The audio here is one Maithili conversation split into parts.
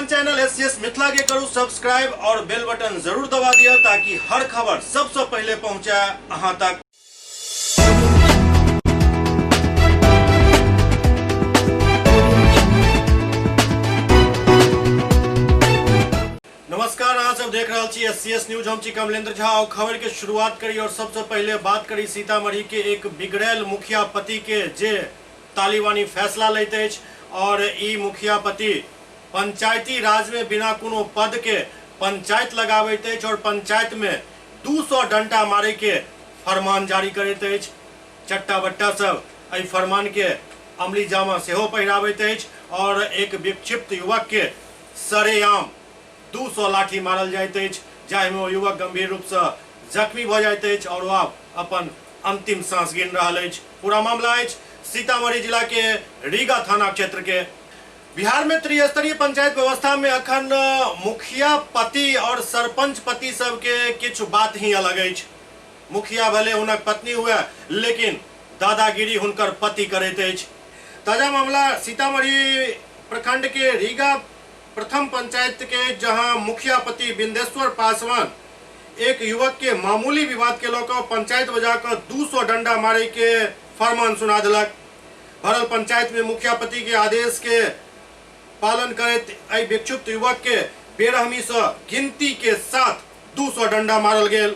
अपन चैनल एससीएस मिथिला के करू सब्सक्राइब और बेल बटन जरूर दबा दिया ताकि हर खबर सबसे पहले पहुंचे अहां तक। नमस्कार, अहाँ सब देख रहल छी एससीएस न्यूज। हम छी कमलेंद्र झा और खबर के शुरुआत करी और सबसे पहले बात करी सीतामढ़ी के एक बिगड़ैल मुखिया पति के जे तालिबानी फैसला लैत अछि और ई मुखिया पति पंचायती राज में बिना कोनो पद के पंचायत लगाबैत अछि और पंचायत में 200 डंटा मारे के फरमान जारी करैत अछि। चट्टा बट्टा सब एहि फरमान के अमली जामा सेहो पहिराबैत अछि और एक विक्षिप्त युवक के सरेआम 200 लाठी मारल जाइत अछि, जाहिमे ओ युवक गंभीर रूपसँ जख्मी भऽ जाइत अछि और ओ आब अपन अंतिम सांस गिन रहल अछि। पूरा मामला अछि सीतामढ़ी जिला के रीगा थाना क्षेत्र के। बिहार में त्रिस्तरीय पंचायत व्यवस्था में अखन मुखिया पति और सरपंच पति सबके किछु बात ही अलग अछि। मुखिया भले हुनक पत्नी हुए, लेकिन दादागिरी हुनकर पति करैत अछि। ताजा मामला सीतामढ़ी प्रखंड के रीगा प्रथम पंचायत के, जहां मुखिया पति बिंदेश्वर पासवान एक युवक के मामूली विवाद के लऽ कऽ पंचायत बजा कऽ 200 डंडा मारे के फरमान सुना देलक। भरल पंचायत में मुखिया पति के आदेश के पालन करैत एहि विक्षुब्ध युवक के बेरहमी से गिनती के साथ 200 डंडा मारल गेल।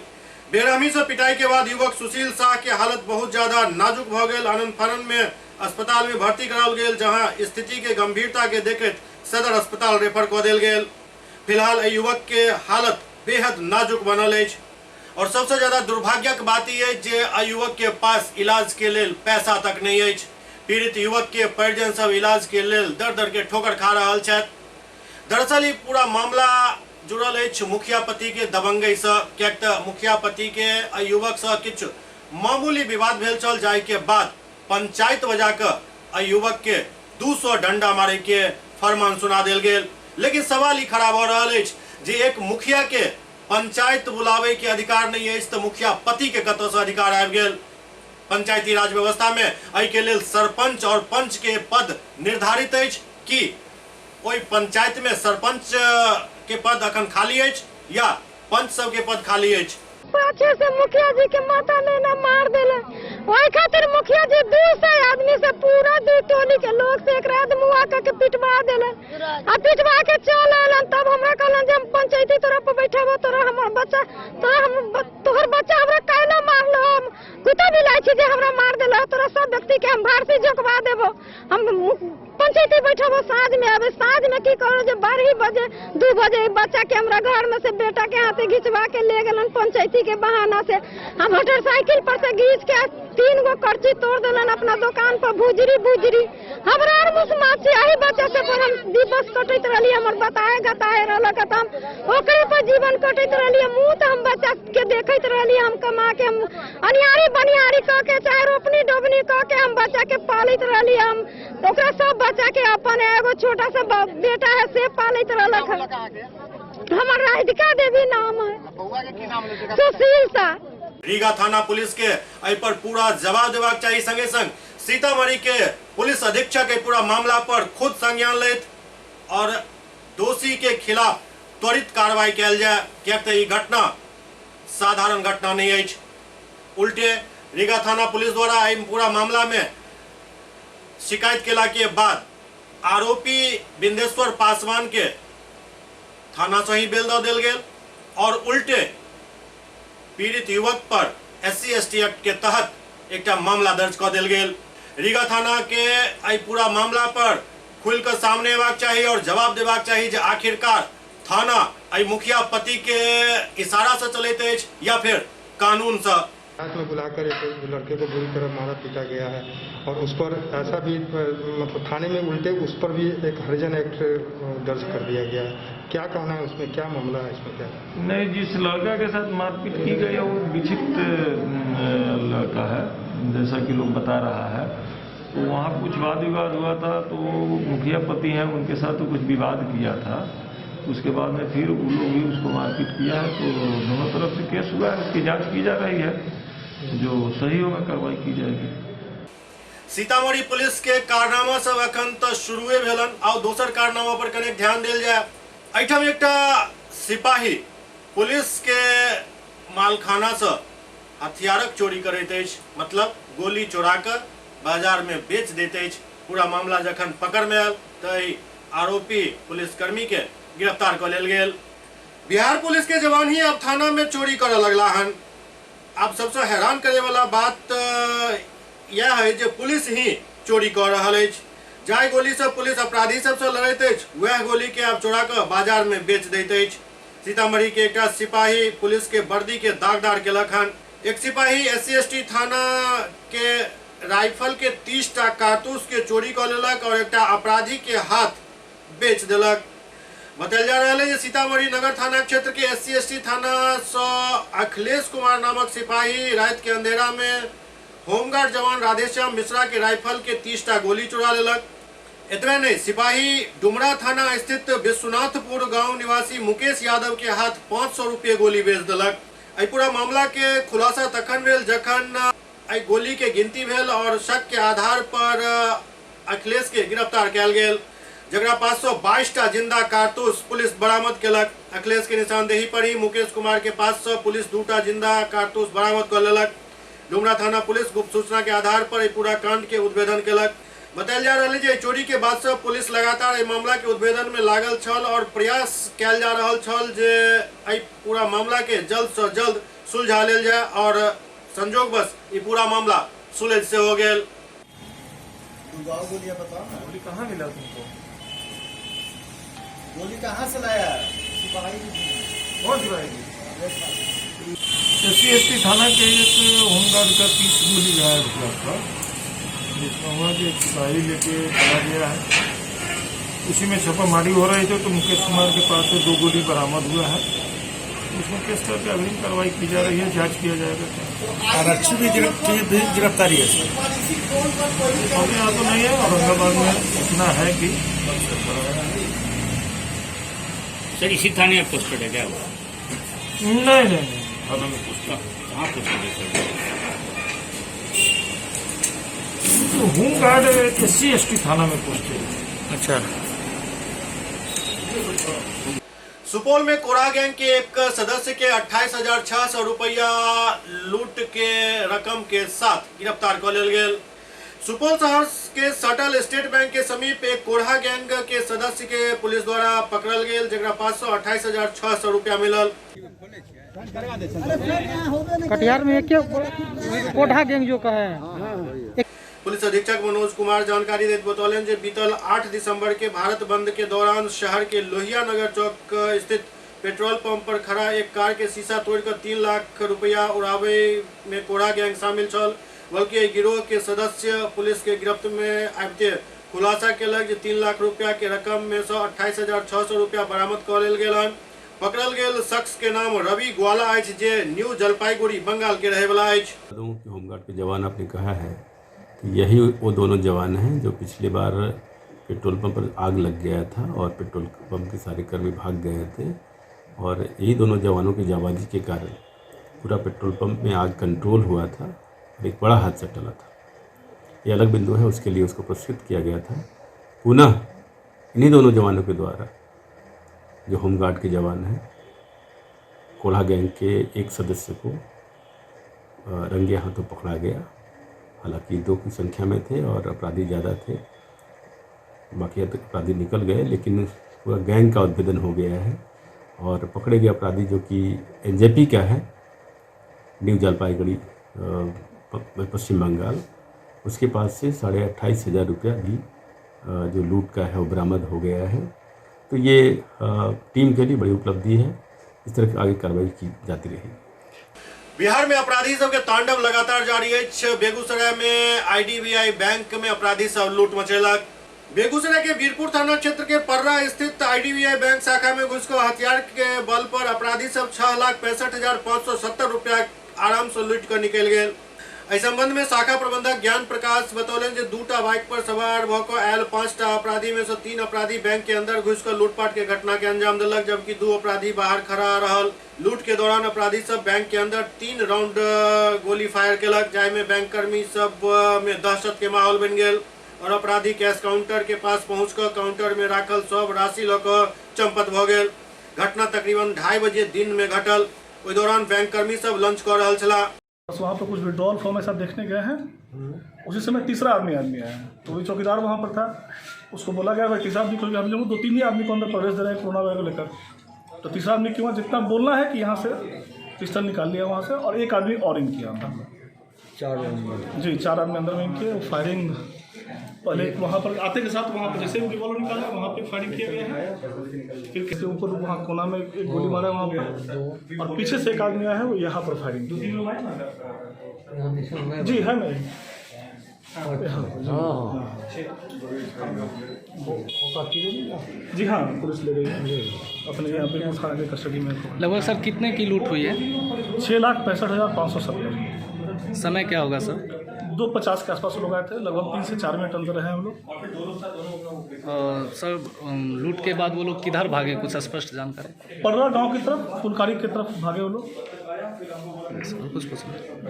बेरहमी से पिटाई के बाद युवक सुशील शाह के हालत बहुत ज्यादा नाजुक भ गेल। आनन फानन में अस्पताल में भर्ती कराओल गेल, जहां स्थिति के गंभीरता के देखैत सदर अस्पताल रेफर कऽ देल गेल। फिलहाल एहि युवक के हालत बेहद नाजुक बनल अछि और सबसे ज्यादा दुर्भाग्यक बात ई अछि जे एहि युवक के पास इलाज के लेल पैसा तक नहीं अछि। पीड़ित युवक के परिजन सब इलाज के लेल दर दर के ठोकर खा रहल छथि। दरअसल ई पूरा मामला जुड़ल अछि मुखिया पति के दबंगई से, किएक तऽ मुखिया पति के एहि युवक से किछु मामूली विवाद भेल छल, जाहि के बाद पंचायत बजा कऽ एहि युवक के 200 डंडा मारे के फरमान सुना देल गेल। लेकिन सवाल ई खड़ा भऽ रहल अछि जे एक मुखिया के पंचायत बुलावे के अधिकार नहीं अछि तऽ मुखिया पति के कतऽ से अधिकार आबि गेल? पंचायती राज व्यवस्था में एहि के लेल सरपंच और पंच के पद निर्धारित अछि कि ओहि पंचायत में सरपंच के पद अखन खाली अछि या पंच सब के पद खाली अछि? पाछे से मुखिया जी के माथा में ना मार देले, ओहि खातिर मुखिया जी 200 आदमी से पूरा दू टोली के लोग से एक रात मुआ के पिटवा देले आ पिटवा के चल आलन। तब हमरा कहलन जे हम पंचायती तोरा पर बैठाबो, तोरा हमर बच्चा, तोरा हम तोहर बच्चा हमरा काहे मारलो, हम कुत्ता बिलाइ छी जे हमरा मार देलो, तोरा सब व्यक्ति के हम भारती झोंकवा देबो, हम पंचायती बैठबो साँझ में। आबे साँझ में की करो जे 12 बजे 2 बजे बच्चा के हमरा घर में से बेटा के हाथे घिचवा के ले गेलन पंचायती के बहाना से। हम मोटरसाइकिल पर से घींच के 3 गो करची तोड़ देलन अपना दुकान पर, भुजरी भुजरी हमरा आर मुसमाची यही बच्चा से पर हम दिवस कटैत रहली। हमर बताए गताए रहलक तऽ हम ओकरे पर जीवन कटैत रहली। मुँह तऽ हम बच्चा के देखैत रहली, हम कमा के हम अनियारी बनियारी कऽ के चाहे रोपनी डोबनी कऽ के हम बच्चा के पालैत रहली। हम ओकरा सब बच्चा के अपन एगो छोटा सा बेटा है से पालैत रहलक। हमर राधिका देवी नाम है, सुशील शाह। रीगा थाना पुलिस के एहि पर पूरा जवाब देबाक चाही। संगे संग सीतामढ़ी के पुलिस अधीक्षक एहि पूरा मामला पर खुद संज्ञान लैत और दोषी के खिलाफ त्वरित कार्रवाई कयल जाय, किएक तऽ ई घटना साधारण घटना नहीं अछि। उल्टे रीगा थाना पुलिस द्वारा एहि पूरा मामला में शिकायत केला के बाद आरोपी बिंदेश्वर पासवान के थाना से ही बेल दऽ देल गेल और उल्टे पीड़ित युवक पर एससी एसटी एक्ट के तहत एकटा मामला दर्ज कऽ देल गेल। रीगा थाना के एहि पूरा मामला पर खुलि कऽ सामने अयबाक चाही और जवाब देबाक चाही जे आखिरकार थाना एहि मुखिया पति के इशारा से चलैत अछि या फिर कानून से। रात में बुलाकर एक लड़के को बुरी तरह मारा पीटा गया है और उस पर ऐसा भी मतलब थाने में उल्टे उस पर भी एक हरिजन एक्ट दर्ज कर दिया गया है। क्या कहना है उसमें, क्या मामला है इसमें? क्या नहीं, जिस लड़का के साथ मारपीट की गई है वो विक्षिप्त लड़का है, जैसा कि लोग बता रहा है। तो वहाँ कुछ वाद विवाद हुआ था, तो मुखिया पति हैं उनके साथ तो कुछ विवाद किया था, उसके बाद में फिर वो लोग भी उसको मारपीट किया है, तो दोनों तरफ से केस हुआ है, उसकी जांच की जा रही है, जो सही होगा कार्रवाई की जाएगी। सीतामढ़ी पुलिस के कारनामा सब अखन तो शुरुए भेलन। आओ दोसर कारनामा पर कनेक ध्यान देल जाए। एहिठाम एकटा सिपाही पुलिस के मालखाना से हथियारक चोरी करैत अछि, मतलब गोली चोरा कऽ बाजार में बेच दैत अछि। पूरा मामला जखन पकड़ में आयल तऽ एहि आरोपी पुलिसकर्मी के गिरफ्तार कऽ लेल गेल। बिहार पुलिस के जवान ही अब थाना में चोरी करऽ लगला हन। आब सबसँ हैरान करे वाला बात यह है जे पुलिस ही चोरी कऽ रहल अछि। जाहि गोली से पुलिस अपराधी सबसँ लड़ैत अछि वएह गोली के आब चोरा कऽ बाजार में बेच दैत अछि। सीतामढ़ी के एकटा सिपाही पुलिस के वर्दी के दागदार केलक हन। एक सिपाही एससी एसटी थाना के राइफल के 30 टा कारतूस के चोरी कऽ लेलक और एकटा अपराधी के हाथ बेच देलक। बतायल जा रहल है जे सीतामढ़ी नगर थाना क्षेत्र के एससी एसटी थाना सँ अखिलेश कुमार नामक सिपाही राति के अंधेरा में होमगार्ड जवान राधेश्याम मिश्रा के राइफल के 30 टा गोली चुरा लेलक। एतबे नहीं, सिपाही डुमरा थाना स्थित विश्वनाथपुर गांव निवासी मुकेश यादव के हाथ 500 रुपये गोली बेच देलक। एहि पूरा मामला के खुलासा तखन भेल जखन एहि गोली के गिनती भेल और शक के आधार पर अखिलेश के गिरफ्तार कयल गेल, जकरा पास सँ 22 टा जिंदा कारतूस पुलिस बरामद केलक। अखिलेश के निशानदेही पर ही मुकेश कुमार के पास सँ पुलिस 2टा जिंदा कारतूस बरामद कऽ लेलक। डुमरा थाना पुलिस गुप्त सूचना के आधार पर एहि पूरा कांड के उद्भेदन केलक। बतायल जा रहल है जे चोरी के बाद से पुलिस लगातार एहि मामला के उद्भेदन में लागल छल और प्रयास कयल जा रहल छल जे एहि पूरा मामला के जल्द से जल्द सुलझा लेल जाय और संजोगवश ई पूरा मामला सुलझ से हो गेल। गोलियां बताओ ना, गोली कहाँ मिला तुमको? गोली कहाँ से लाया? सिपाही। कौन सिपाही? एस सी एस टी थाना के एक होमगार्ड का 30 गोली गायब हुआ था, जिसमें हुआ कि एक सिपाही लेके चला गया है। उसी में छापामारी हो रही थी तो मुकेश कुमार के पास से 2 गोली बरामद हुआ है। उसमें केस करके अग्रिम कार्रवाई की जा रही है, जांच किया जाएगा। आरक्षी भी गिरफ्तारी है सर? अभी यहाँ तो नहीं है, औरंगाबाद में इतना है कि। सर इसी थाने में पोस्टेड है क्या वो? नहीं नहीं नहीं, थाना में पोस्टेड। कहाँ पोस्टेड है सर? तो होमगार्ड एससी एसटी थाना में पोस्टेड है। अच्छा। सुपौल में कोरा गैंग के एक सदस्य के 28,600 रुपया लूट के रकम के साथ गिरफ्तार कर लेल गेल। सुपौल शहर के सटल स्टेट बैंक के समीप एक कोढ़ा गैंग के सदस्य के पुलिस द्वारा पकड़ल गेल, जकरा पास सँ 28,600 रुपया मिलल। कटिहार में एक कोढ़ा गैंग जो का है। पुलिस अधीक्षक मनोज कुमार जानकारी दैत बतौलनि जे बीतल 8 दिसंबर के भारत बंद के दौरान शहर के लोहिया नगर चौक स्थित पेट्रोल पंप पर खड़ा एक कार के शीशा तोड़िकऽ 3 लाख रुपया उड़ाबै में कोढ़ा गैंग शामिल छल। बल्कि एहि गिरोह के सदस्य पुलिस के गिरफ्त में आबिते खुलासा केलक जे 3 लाख रुपया के रकम में सँ 28,600 रुपया बरामद कऽ लेल गेल हन। पकड़ल गेल शख्स के नाम रवि ग्वाला अछि, जे न्यू जलपाईगुड़ी बंगाल के रहैवला अछि। होमगार्ड के जवान आपने कहा है कि यही वो दोनों जवान हैं जो पिछली बार पेट्रोल पंप पर आग लग गया था और पेट्रोल पंप के सारे कर्मी भाग गए थे और यही दोनों जवानों की जाबाजी के कारण पूरा पेट्रोल पंप में आग कंट्रोल हुआ था और एक बड़ा हादसा टला था। ये अलग बिंदु है, उसके लिए उसको पुरस्कृत किया गया था। पुनः इन्हीं दोनों जवानों के द्वारा जो होमगार्ड के जवान हैं, कोढ़ा गैंग के एक सदस्य को रंगे हाथों पकड़ा गया। हालांकि 2 की संख्या में थे और अपराधी ज़्यादा थे, बाकी अपराधी निकल गए, लेकिन पूरा गैंग का उद्भेदन हो गया है और पकड़े गए अपराधी जो कि एनजेपी का है, न्यू जलपाईगुड़ी पश्चिम बंगाल, उसके पास से 28,500 रुपया भी जो लूट का है वो बरामद हो गया है। तो ये टीम के लिए बड़ी उपलब्धि है। इस तरह की आगे कार्रवाई की जाती रहेगी। बिहार में अपराधी सबके तांडव लगातार जारी अछि। बेगूसराय में आईडीबीआई बैंक में अपराधी सब लूट मचेलक। बेगूसराय के वीरपुर थाना क्षेत्र के पर्रा स्थित आईडीबीआई बैंक शाखा में घुसकर हथियार के बल पर अपराधी सब 6,65,570 रुपया आराम से लूट कर निकल गए। एहि संबंध में शाखा प्रबंधक ज्ञान प्रकाश बतौलनि जे 2टा बाइक पर सवार भऽ कऽ आयल 5टा अपराधी में से 3 अपराधी बैंक के अंदर घुसि कऽ लूटपाट के घटना के अंजाम देलक, जबकि 2 अपराधी बाहर खड़ा रहल। लूट के दौरान अपराधी सब बैंक के अंदर 3 राउंड गोली फायर केलक, जाहिमे बैंक कर्मी सब में दहशत के माहौल बनि गेल और अपराधी कैश काउंटर के पास पहुँच कऽ काउंटर में राखल सब राशि लऽ कऽ चंपत भऽ गेल। घटना तकरीबन 2:30 बजे दिन में घटल। ओहि दौरान बैंक कर्मी सब लंच कऽ रहल छलाह। बस वहाँ पर कुछ विड्रॉल फॉर्म ऐसा देखने गए हैं, उसी समय तीसरा आदमी आदमी आया है, तो वही चौकीदार वहाँ पर था, उसको बोला गया भाई तीसरा आदमी को, हम लोग 2-3 ही आदमी को अंदर प्रवेश दे रहे हैं कोरोना वायरस को लेकर, तो तीसरा आदमी क्यों, जितना बोलना है कि यहाँ से पिस्टल निकाल लिया वहाँ से, और एक आदमी और इन किया अंदर। 4 आदमी जी, 4 आदमी अंदर में इन किए। फायरिंग पहले वहाँ पर आते के साथ वहाँ पर जैसे रिवॉल्वर निकाला वहाँ पे फायरिंग किया गया है, फिर किसी ऊपर वहाँ कोना में एक गोली मारा वहाँ पर, और पीछे से एक आदमी आया है वो यहाँ पर फायरिंग। जी है नहीं जी हाँ, पुलिस ले गई है अपने यहाँ पे थाने के कस्टडी में। लगभग सर कितने की लूट हुई है? 6,65,570। समय क्या होगा सर? 2:50 के आसपास लोग आए थे, लगभग 3 से 4 मिनट अंदर रहे हम लोग। सर लूट के बाद वो लोग किधर भागे, कुछ स्पष्ट जानकारी? पर्रा गांव की तरफ, फुलकारी की तरफ भागे वो लोग। कुछ कुछ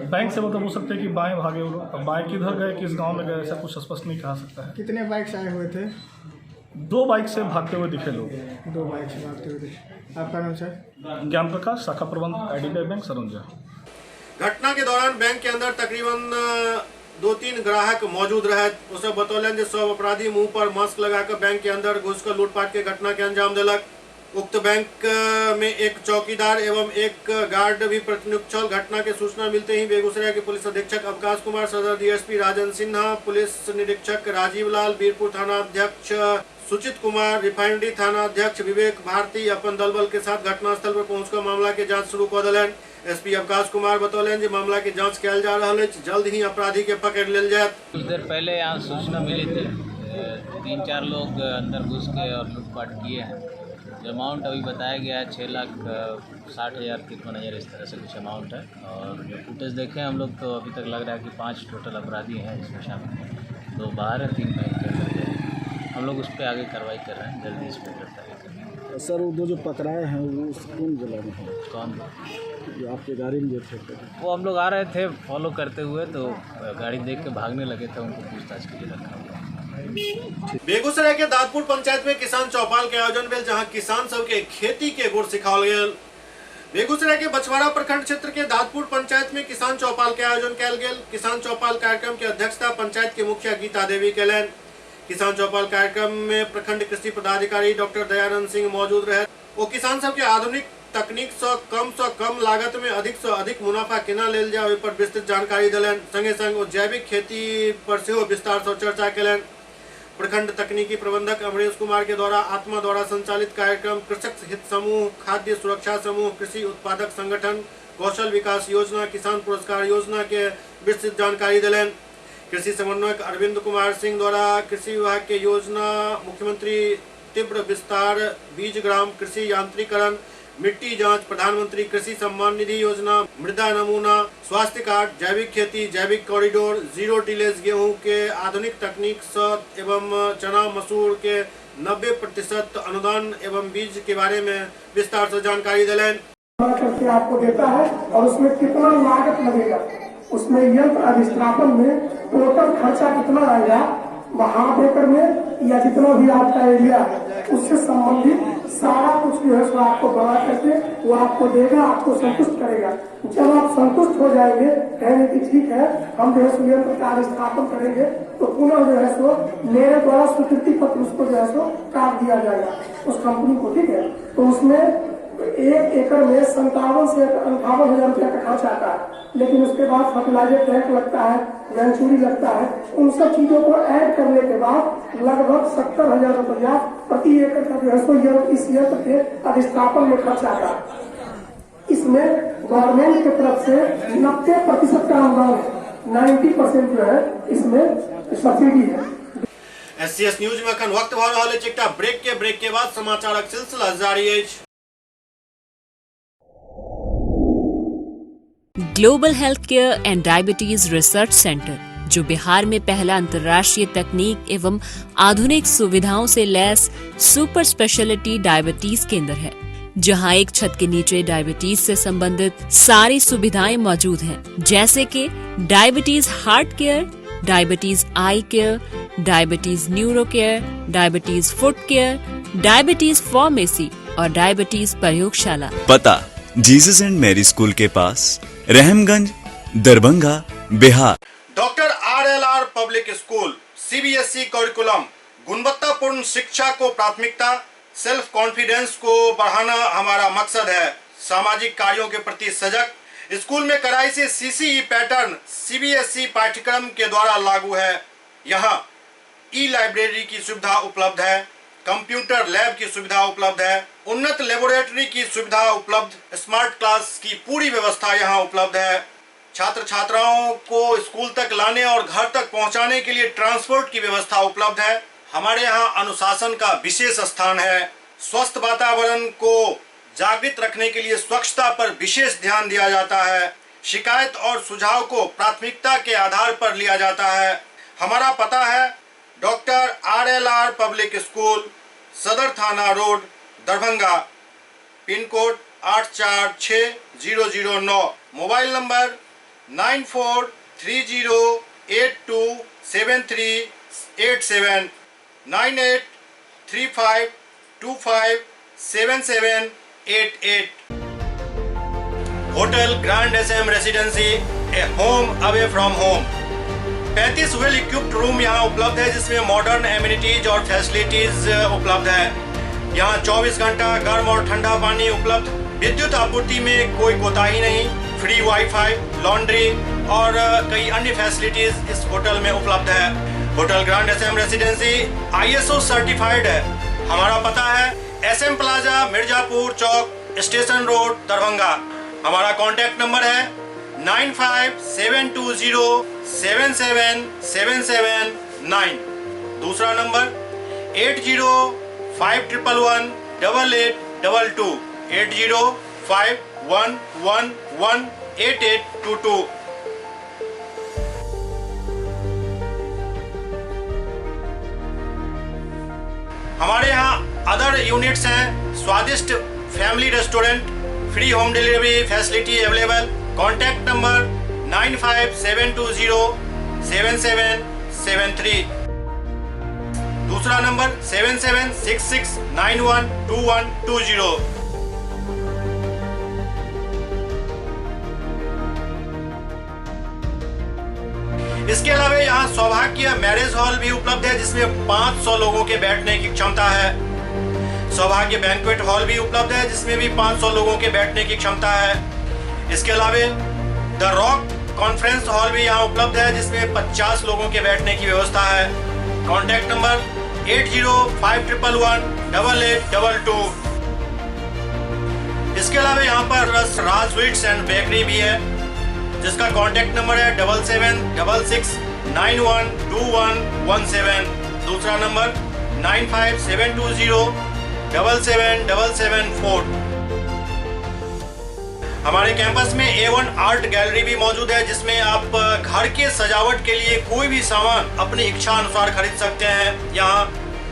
बैंक से मतलब हो सकते हैं कि बाएं भागे वो लोग, अब बाएं किधर गए, किस गांव में गए, ऐसा कुछ स्पष्ट नहीं कहा सकता है। कितने बाइक्स आए हुए थे? 2 बाइक से भागते हुए दिखे लोग। 2 बाइक से भागते हुए दिखे। आपका नाम सर? ज्ञान प्रकाश, शाखा प्रबंधक, IDBI bank Saraunja. घटना के दौरान बैंक के अंदर तकरीबन 2-3 ग्राहक मौजूद रहे। ओ सब बतौलनि जे सब अपराधी मुंह पर मास्क लगाकर बैंक के अंदर घुसकर लूटपाट के घटना के अंजाम देलक। उक्त बैंक में एक चौकीदार एवं एक गार्ड भी प्रतिनियुक्त छल। घटना के सूचना मिलते ही बेगूसराय के पुलिस अधीक्षक अवकाश कुमार, सदर डीएसपी राजन सिन्हा, पुलिस निरीक्षक राजीव लाल, बीरपुर थाना अध्यक्ष सुचित कुमार, रिफाइनरी थाना अध्यक्ष विवेक भारती अपन दल बल के साथ घटनास्थल पर पहुंचकर मामला के जांच शुरू कर देलनि। एसपी अवकाश कुमार बतौलनि जे मामला के जांच कयल जा रहल अछि, जल्द ही अपराधी के पकड़ लेल जायत। कुछ देर पहले यहाँ सूचना मिली थी, 3-4 लोग अंदर घुस के और लूटपाट किए हैं। जो अमाउंट अभी बताया गया है 6,60,053 इस तरह से कुछ अमाउंट है, और जो फुटेज देखे हम लोग तो अभी तक लग रहा है कि 5 टोटल अपराधी हैं इसमें शामिल, 2 बाहर हैं, 3 बैंक के अंदर गए। हम लोग उस पर आगे कार्रवाई कर रहे हैं, जल्दी इस पर गिरफ्तारी करेंगे। सर वो 2 जो पकड़ाए हैं वो कौन जिला में है? कौन जो आपके गाड़ी में जो थे? वो हम लोग आ रहे थे फॉलो करते हुए, तो गाड़ी देख के भागने लगे थे, उनको पूछताछ के लिए रखा हुआ। बेगूसराय के दादपुर पंचायत में किसान चौपाल के आयोजन भेल, जहां किसान सबके खेती के गुर सिखाओल गेल। बेगूसराय के बछवाड़ा प्रखंड क्षेत्र के दादपुर पंचायत में किसान चौपाल के आयोजन कयल गेल। किसान चौपाल कार्यक्रम के अध्यक्षता पंचायत के मुखिया गीता देवी कयलनि। किसान चौपाल कार्यक्रम में प्रखंड कृषि पदाधिकारी डॉक्टर दयानंद सिंह मौजूद रहे। वो किसान सबके आधुनिक तकनीक से कम लागत में अधिक से अधिक मुनाफा केना लेल जाय ओहि पर विस्तृत जानकारी देलनि। संगे संग ओ जैविक खेती पर सेहो विस्तार से चर्चा कयलनि। प्रखंड तकनीकी प्रबंधक अमरेश कुमार के द्वारा आत्मा द्वारा संचालित कार्यक्रम कृषक हित समूह, खाद्य सुरक्षा समूह, कृषि उत्पादक संगठन, कौशल विकास योजना, किसान पुरस्कार योजना के विस्तृत जानकारी देलनि। कृषि समन्वयक अरविंद कुमार सिंह द्वारा कृषि विभाग के योजना, मुख्यमंत्री तीव्र विस्तार, बीज ग्राम, कृषि यांत्रिकरण, मिट्टी जांच, प्रधानमंत्री कृषि सम्मान निधि योजना, मृदा नमूना, स्वास्थ्य कार्ड, जैविक खेती, जैविक कॉरिडोर, जीरो टिलेज गेहूं के आधुनिक तकनीक से एवं चना मसूर के 90% अनुदान एवं बीज के बारे में विस्तार से जानकारी दिलनि। करके आपको देता है और उसमें कितना लागत लगेगा, उसमें यंत्र अधिस्थापन में टोटल खर्चा कितना आएगा, हाफ एकड़ में या जितना भी आपका एरिया है उससे संबंधित सारा कुछ जो है सो आपको बना करके वो आपको देगा, आपको संतुष्ट करेगा। जब आप संतुष्ट हो जाएंगे, कहेंगे कि ठीक है हम जो है सो यंत्र का स्थापन करेंगे, तो पुनः जो है सो मेरे द्वारा स्वीकृति पत्र उसको जो है सो काट दिया जाएगा उस कंपनी को, ठीक है। तो उसमें 1 एकड़ में 57 से 58 हजार रुपया का खर्च आता है, लेकिन उसके बाद फर्टिलाइजर टैंक लगता है, वेंचुरी लगता है, उन सब चीजों को ऐड करने के बाद लगभग 70 हजार रुपया प्रति एकड़ का जो है सो यंत्र, इस यंत्र के अधिस्थापन में खर्च आता है। इसमें गवर्नमेंट की तरफ से 90% का अनुदान है, 90% जो है इसमें सब्सिडी है। एससीएस न्यूज में अखन वक्त भऽ रहल अछि एकटा ब्रेक के बाद समाचारक सिलसिला जारी अछि। Global health care and diabetes research centre, जो बिहार में पहला अंतर्राष्ट्रीय तकनीक एवं आधुनिक सुविधाओं से लैस सुपर स्पेशलिटी डायबिटीज केंद्र है, जहां एक छत के नीचे डायबिटीज से संबंधित सारी सुविधाएं मौजूद हैं, जैसे कि diabetes heart care, diabetes eye care, diabetes neuro care, diabetes foot care, diabetes pharmacy और डायबिटीज प्रयोगशाला। पता जीसस एंड मैरी स्कूल के पास, Rahamganj, Darbhanga, Bihar. Doctor RLR public school, CBSE curriculum, गुणवत्तापूर्ण शिक्षा को प्राथमिकता, सेल्फ कॉन्फिडेंस को बढ़ाना हमारा मकसद है। सामाजिक कार्यों के प्रति सजग, स्कूल में कड़ाई से सीसीई पैटर्न सीबीएसई पाठ्यक्रम के द्वारा लागू है। यहाँ ई लाइब्रेरी की सुविधा उपलब्ध है, कंप्यूटर लैब की सुविधा उपलब्ध है, उन्नत लेबोरेटरी की सुविधा उपलब्ध, स्मार्ट क्लास की पूरी व्यवस्था यहाँ उपलब्ध है। छात्र छात्राओं को स्कूल तक लाने और घर तक पहुँचाने के लिए ट्रांसपोर्ट की व्यवस्था उपलब्ध है। हमारे यहाँ अनुशासन का विशेष स्थान है। स्वस्थ वातावरण को जागृत रखने के लिए स्वच्छता पर विशेष ध्यान दिया जाता है। शिकायत और सुझाव को प्राथमिकता के आधार पर लिया जाता है। हमारा पता है doctor RLR public school, Sadar थाना road, Darbhanga, pin code 846009, mobile number 9430827387, 9835257788। Hotel grand SM residency, a home away from home. 35 well equipped room यहाँ उपलब्ध है, जिसमें मॉडर्न एमिनिटीज और फैसिलिटीज उपलब्ध है। यहाँ 24 घंटा गर्म और ठंडा पानी उपलब्ध, विद्युत आपूर्ति में कोई कोताही नहीं, फ्री वाईफाई, लॉन्ड्री और कई अन्य फैसिलिटीज इस होटल में उपलब्ध है। Hotel grand SM residency ISO certified है। हमारा पता है SM plaza, Mirzapur Chowk, station road, Darbhanga. हमारा कॉन्टैक्ट नंबर है 9572077779। दूसरा नंबर 8051118822, 8051118822। हमारे यहाँ अदर यूनिट्स हैं, स्वादिष्ट family restaurant, free home delivery facility available. Contact number 9572077773। दूसरा नंबर 7766912120। इसके अलावा यहाँ सौभाग्य मैरिज हॉल भी उपलब्ध है, जिसमें 500 लोगों के बैठने की क्षमता है। सौभाग्य बैंक्वेट हॉल भी उपलब्ध है, जिसमें भी 500 लोगों के बैठने की क्षमता है। इसके अलावा the rock conference hall भी यहाँ उपलब्ध है, जिसमें 50 लोगों के बैठने की व्यवस्था है। Contact number 8051118822। इसके अलावा यहाँ पर राज स्वीट्स एंड बेकरी भी है, जिसका कॉन्टैक्ट नंबर है 7766912117। दूसरा नंबर 9572077774। हमारे कैंपस में A1 art gallery भी मौजूद है, जिसमें आप घर के सजावट के लिए कोई भी सामान अपनी इच्छा अनुसार खरीद सकते हैं। यहाँ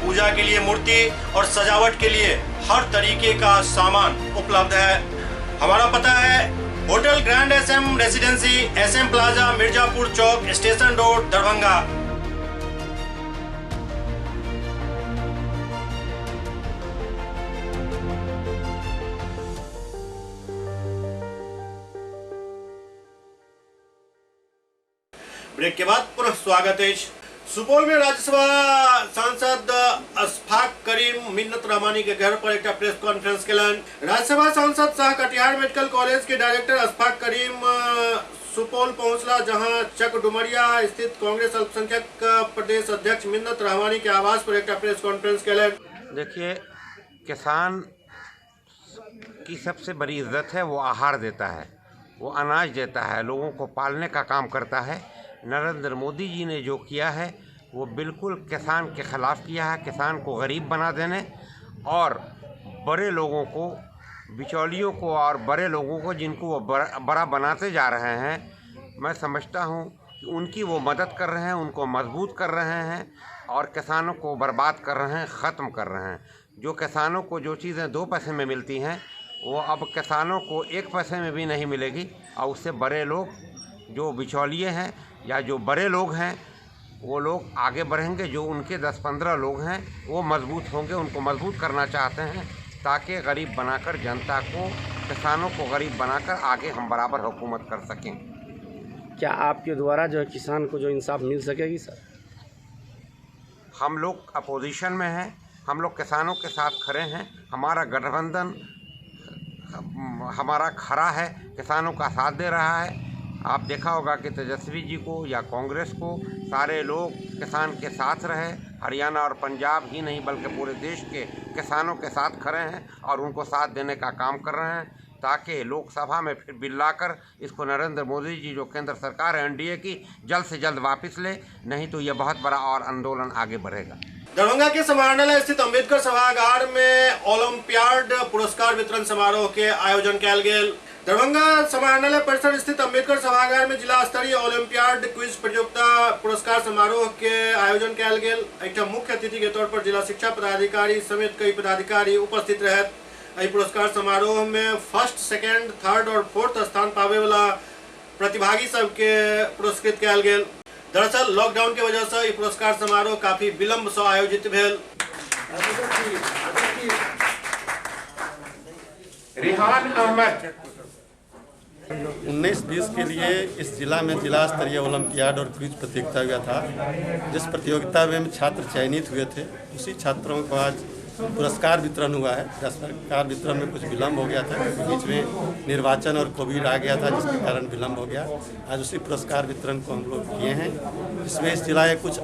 पूजा के लिए मूर्ति और सजावट के लिए हर तरीके का सामान उपलब्ध है। हमारा पता है hotel grand SM residency, SM plaza, Mirzapur Chowk, station road, Darbhanga. Break के बाद पुनः स्वागत है। सुपौल में राज्यसभा सांसद अशफाक करीम मिन्नत रहमानी के घर पर एक प्रेस कॉन्फ्रेंस केलनि। राज्यसभा सांसद सह कटिहार मेडिकल कॉलेज के डायरेक्टर अशफाक करीम सुपौल पहुंचला, जहां चक डुमरिया स्थित कांग्रेस अल्पसंख्यक प्रदेश अध्यक्ष मिन्नत रहमानी के आवास पर एक प्रेस कॉन्फ्रेंस केलनि। देखिए, किसान की सबसे बड़ी इज्जत है, वो आहार देता है, वो अनाज देता है, लोगों को पालने का काम करता है। नरेंद्र मोदी जी ने जो किया है वो बिल्कुल किसान के ख़िलाफ़ किया है। किसान को गरीब बना देने और बड़े लोगों को, बिचौलियों को और बड़े लोगों को जिनको वो बड़ा बनाते जा रहे हैं, मैं समझता हूँ कि उनकी वो मदद कर रहे हैं, उनको मजबूत कर रहे हैं और किसानों को बर्बाद कर रहे हैं, ख़त्म कर रहे हैं। जो किसानों को जो चीज़ें 2 पैसे में मिलती हैं वो अब किसानों को 1 पैसे में भी नहीं मिलेगी। और उससे बड़े लोग जो बिचौलिए हैं या जो बड़े लोग हैं वो लोग आगे बढ़ेंगे। जो उनके 10-15 लोग हैं वो मजबूत होंगे, उनको मजबूत करना चाहते हैं ताकि गरीब बनाकर जनता को, किसानों को गरीब बनाकर आगे हम बराबर हुकूमत कर सकें। क्या आपके द्वारा जो है किसान को जो इंसाफ मिल सकेगी सर? हम लोग अपोजिशन में हैं, हम लोग किसानों के साथ खड़े हैं। हमारा गठबंधन हमारा खड़ा है, किसानों का साथ दे रहा है। आप देखा होगा कि तेजस्वी जी को या कांग्रेस को सारे लोग किसान के साथ रहे। हरियाणा और पंजाब ही नहीं बल्कि पूरे देश के किसानों के साथ खड़े हैं और उनको साथ देने का काम कर रहे हैं ताकि लोकसभा में फिर बिल लाकर इसको नरेंद्र मोदी जी जो केंद्र सरकार है एनडीए की जल्द से जल्द वापस ले, नहीं तो ये बहुत बड़ा और आंदोलन आगे बढ़ेगा। दरभंगा के समाहरणालय स्थित अंबेडकर सभागार में ओलंपियाड पुरस्कार वितरण समारोह के आयोजन कयल गेल। दरभंगा समाहरणालय परिसर स्थित अंबेडकर सभागार में जिला स्तरीय ओलंपियाड क्विज प्रतियोगिता पुरस्कार समारोह के आयोजन कयल गेल। एहिठाम मुख्य अतिथि के तौर पर जिला शिक्षा पदाधिकारी समेत कई पदाधिकारी उपस्थित रहत। एहि पुरस्कार समारोह में फर्स्ट, सेकेंड, थर्ड और फोर्थ स्थान पावे वाला प्रतिभागी सबके पुरस्कृत कयल गेल। दरअसल लॉकडाउन के वजह से पुरस्कार समारोह काफी विलंब से आयोजित भेल। रिहान अहमद 19-20 के लिए इस जिला में जिला स्तरीय ओलंपियाड और क्विज प्रतियोगिता हुआ था, जिस प्रतियोगिता में छात्र चयनित हुए थे उसी छात्रों को आज पुरस्कार वितरण हुआ है। पुरस्कार वितरण में कुछ विलम्ब हो गया था क्योंकि बीच में निर्वाचन और कोविड आ गया था, जिसके कारण विलम्ब हो गया। आज उसी पुरस्कार वितरण को हम लोग किए हैं, जिसमें इस जिला के कुछ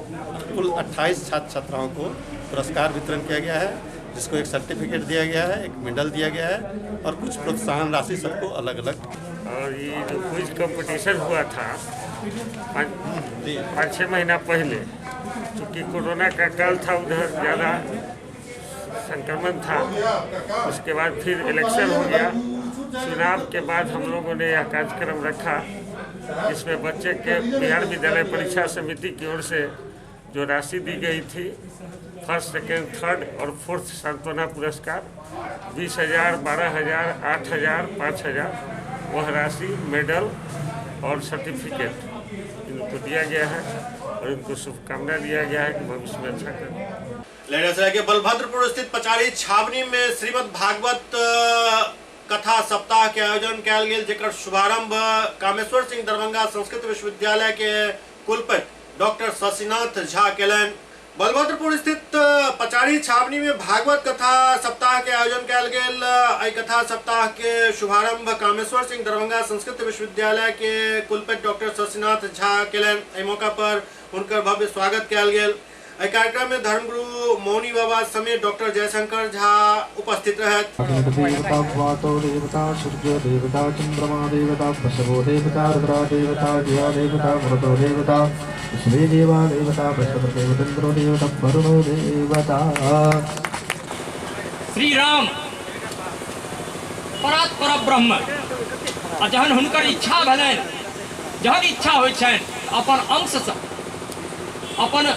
कुल 28 छात्र छात्राओं को पुरस्कार वितरण किया गया है, जिसको एक सर्टिफिकेट दिया गया है, एक मेडल दिया गया है और कुछ प्रोत्साहन राशि सबको अलग अलग। और ये जो क्विज कंपटीशन हुआ था 5-6 महीना पहले, चूँकि कोरोना का काल था, उधर ज़्यादा संक्रमण था, उसके बाद फिर इलेक्शन हो गया। चुनाव के बाद हम लोगों ने यह कार्यक्रम रखा, जिसमें बच्चे के बिहार विद्यालय परीक्षा समिति की ओर से जो राशि दी गई थी, फर्स्ट, सेकेंड, थर्ड और फोर्थ सांत्वना पुरस्कार 20,000, 12,000, 8,000, 5,000, वह राशि, मेडल और सर्टिफिकेट इनको दिया गया है और इनको शुभकामना दिया गया है कि भविष्य में अच्छा करें। लहरियासराय के बलभद्रपुर स्थित पचारी छावनी में श्रीमद् भागवत कथा सप्ताह के आयोजन कयल गेल, जेकर शुभारंभ कामेश्वर सिंह दरभंगा संस्कृत विश्वविद्यालय के कुलपति डॉक्टर शशिनाथ झा केलनि। बलभद्रपुर स्थित पचारी छावनी में भागवत कथा सप्ताह के आयोजन कयल गेल। एहि कथा सप्ताह के शुभारंभ कामेश्वर सिंह दरभंगा संस्कृत विश्वविद्यालय के कुलपति डॉक्टर शशिनाथ झा केलनि। एहि मौका पर हुनकर भव्य स्वागत कयल गेल। एहि कार्यक्रम में धर्मगुरु मौनी बाबा समेत डॉक्टर जयशंकर झा उपस्थित रहत। देवता वातो देवता सूर्य देवता चंद्रमा देवता बसवो देवता रुद्रा देवता जया देवता मरुतो देवता विश्वे देवा देवता बृहस्पति देवतेन्द्रो देवता वरुणो देवता। श्री राम परात्पर ब्रह्म आ जहन हुनकर इच्छा भेलनि, जहन इच्छा होइ छनि अपन अंश से, अपन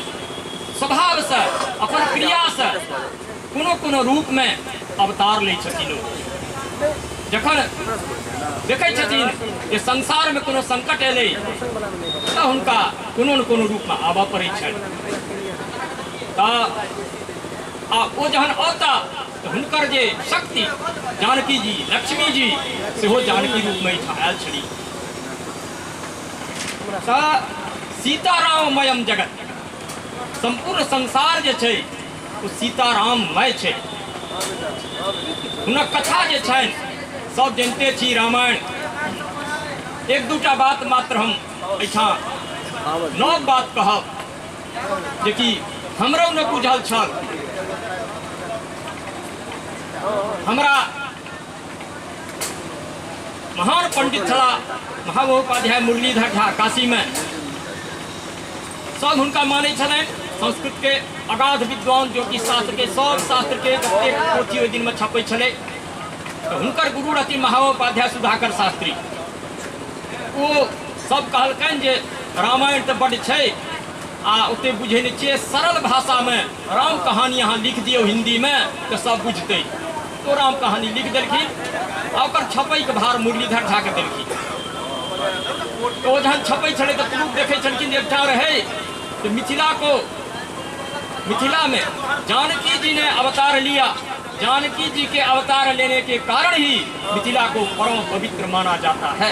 स्वभाव से, अपन क्रिया से कोनो कोनो रूप में अवतार लै छथिन। जखन देखै छथिन जे संसार में कोनो संकट एलै तऽ हुनका कोनो न कोनो रूप में आबऽ पड़ै छनि। तऽ आ ओ जहन औता तऽ हुनकर जे शक्ति जानकी जी, लक्ष्मी जी सेहो जानकी रूप में एहिठाम आयल छली। तऽ सीताराममयम जगत, संपूर्ण संसार जे छै ओ सीताराममय छै। हुनक कथा जे छनि सब जानते छी रामायण। एक दूटा बात मात्र हम एहिठाम नव बात कहब जेकि हमरो नहि बुझल छल। हमरा महान पंडित छलाह महामहोपाध्याय मुरलीधर झा काशीमे, सब हुनका मानै छलनि। संस्कृत के अगाध विद्वान, ज्योतिष शास्त्र के सब शास्त्र के जतेक पोथी ओहि दिनमे छपै छलै, तऽ हुनकर गुरु रहथिन महामहोपाध्याय सुधाकर शास्त्री। ओ सब कहलकनि जे रामायण तऽ बड्ड छै आ ओते बुझै नहि छियै, सरल भाषामे राम कहानी अहाँ लिख दियौ हिन्दीमे तऽ सब बुझतै। तो राम कहानी लिख देलखिन आ ओकर छपैके भार मुरलीधर झाके देलखिन। तो ओ जहन छपै छलै तऽ प्रूफ देखै छलखिन जे एकटा रहै कि मिथिला को, मिथिला में जानकी जी ने अवतार लिया। जानकी जी के अवतार लेने के कारण ही मिथिला को परम पवित्र माना जाता है।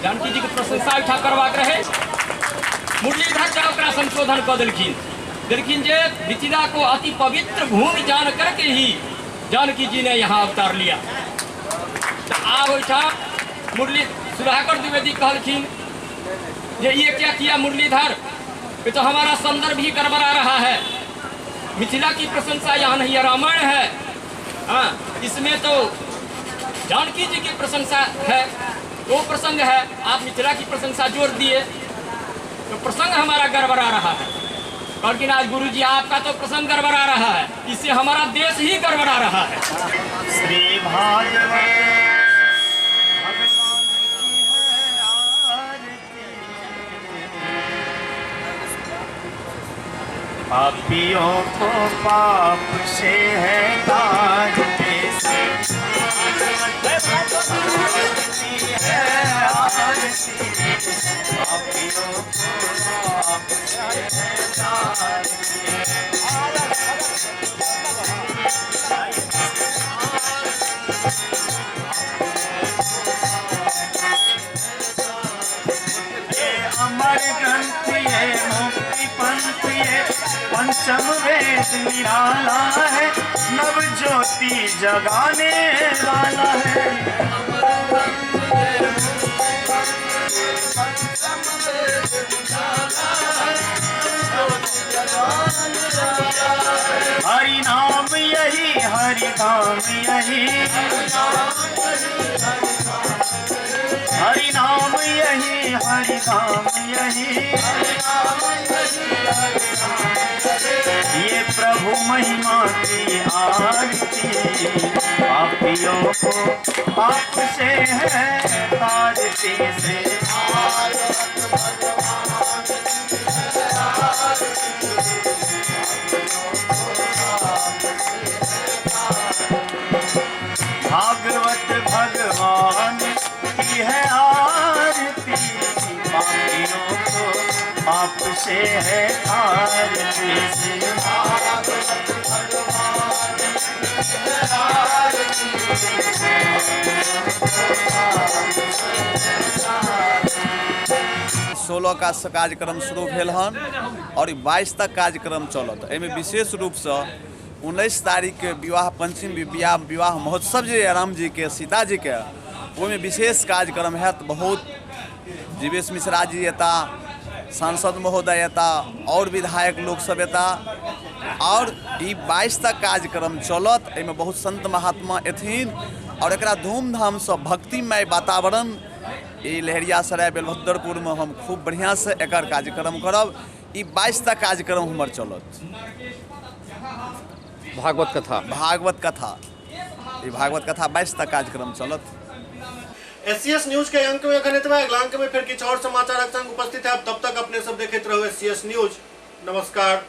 जानकी जी के प्रशंसा एहिठाम करबाक रहे। मुरलीधर झा ओकरा संशोधन कऽ देलखिन, देलखिन जे मिथिला को अति पवित्र भूमि जान करके ही जानकी जी ने यहाँ अवतार लिया। तऽ आब ओहिठाम मुरली सुधाकर द्विवेदी कहलखिन जे ये क्या किया मुरलीधर, ये तो हमारा संदर्भ ही गड़बड़ा रहा है। मिथिला की प्रशंसा यहाँ नहीं है, रामायण है, हाँ, इसमें तो जानकी जी की प्रशंसा है, वो प्रसंग है, आप मिथिला की प्रशंसा जोड़ दिए तो प्रसंग हमारा गड़बड़ा रहा है। लेकिन आज गुरु जी आपका तो प्रसंग गड़बड़ा रहा है, इससे हमारा देश ही गड़बड़ा रहा है। श्री भागवत भगवान की है आरती, पापियों को पाप से है तारते, की है आरती, पापियों को पाप से है तारते। ये अमर ग्रंथ ये मुक्ति पंथ ये पंचम वेद निराला है, नव ज्योति जगाने वाला है। हरि नाम यही हरि धाम यही, हरि नाम यही हरि धाम यही, ये प्रभु महिमा की आरती, पापियों को पाप से है तारती से। भागवत भगवान की है आरती, पापियों को पाप से है तारती से। भागवत भगवान की है आरती, 16 का कार्यक्रम शुरू भेल हन और 22 तक कार्यक्रम चलत। एहिमे विशेष रूपसँ 19 तारीख के विवाह पंचमी विवाह महोत्सव जे राम जी के सीता जी के ओहिमे विशेष कार्यक्रम हैत। बहुत जीवेश मिश्रा जी एता, सांसद महोदय एता और विधायक लोग सब एता और ई 22 तक कार्यक्रम चलत। एहिमे बहुत संत महात्मा एथिन और एकरा धूमधामसँ भक्तिमय वातावरण ई लहेरियासराय बेलभद्रपुर में हम खूब बढ़िया से एकर कार्यक्रम करब। ई 22 तक कार्यक्रम हमर चलत। भागवत कथा, भागवत कथा, ई भागवत कथा 22 तक कार्यक्रम चलत। एससीएस न्यूज के अंक में अखन एतबा, अगला अंक में फिर किछु और समाचारक संग उपस्थित है। तब तक अपने सब देखैत रहू एससीएस न्यूज। नमस्कार।